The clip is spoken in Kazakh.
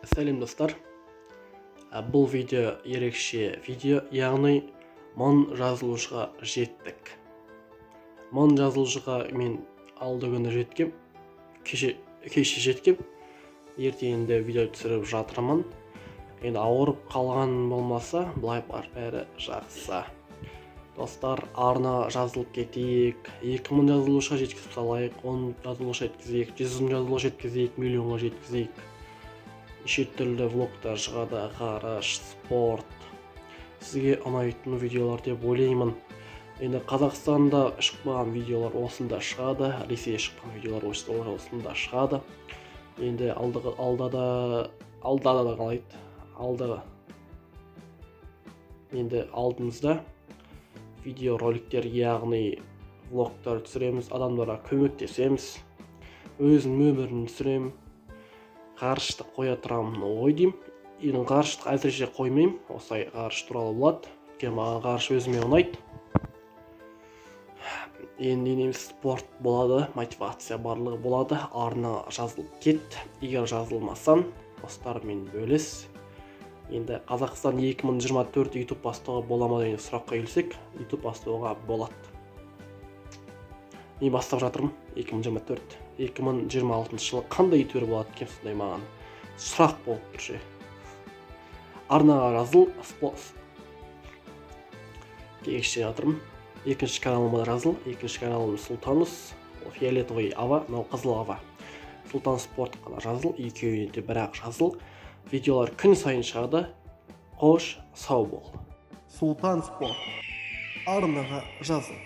Сәлем, достар! Бұл видео ерекше видео, яғни 1000 жазылушыға жеттік. 1000 жазылушыға мен алды күні жеткем, кеше жеткем. Ертеңінде видео түсіріп жатырмын. Енді ауырып қалған болмаса, былай бар, бәрі жақсы. Достар, арна жазылып кетейік, 2000 жазылушыға жеткізіп салайық, 10 жазылушы жеткізейік, 100 000 жазылушы жеткізейік, миллионға жеткізейік. Неше түрлі влогтар шығады, ғарыш, спорт, сізге ұнайтын видеолар деп ойлаймын. Енді Қазақстанда шықпаған видеолар осында шығады, Ресейде шыққан видеолар осында шығады. Енді алда да, алда да қалайды, алда енді алдымызда видеороликтер, яғни влогтар түсіреміз, адамдарға көмектесеміз, өзімнің өмірімді түсіремін. Ғарышты қоя тұрамын ғой деймін. Енді ғарышты әзірше қоймаймын, осылай ғарыш туралы болады, өйткені маған ғарыш өзіме ұнайды. Енді немесе спорт болады, мотивация, барлығы болады. Арна жазылып кет, егер жазылмасаң, достармен бөліс. Енді Қазақстан 2024 YouTube бастауға бола ма деген сұраққа келсек, YouTube бастауға болады. Мен бастап жатырмын 2024. 2026 жылы қандай ютубер болады екен, сондай маған сұрақ болып тұр ше. Арнаға жазыл, кешке жатырмын. Екінші каналыма жазыл, екінші каналым Сұлтанус, ол фиолетовый ава, мынау қызыл ава. Сұлтан спорт қана жазыл, екеуіне де бірақ жазыл. Видеолар күн сайын шығады. Қош, сау бол. Сұлтан спорт арнаға жазыл.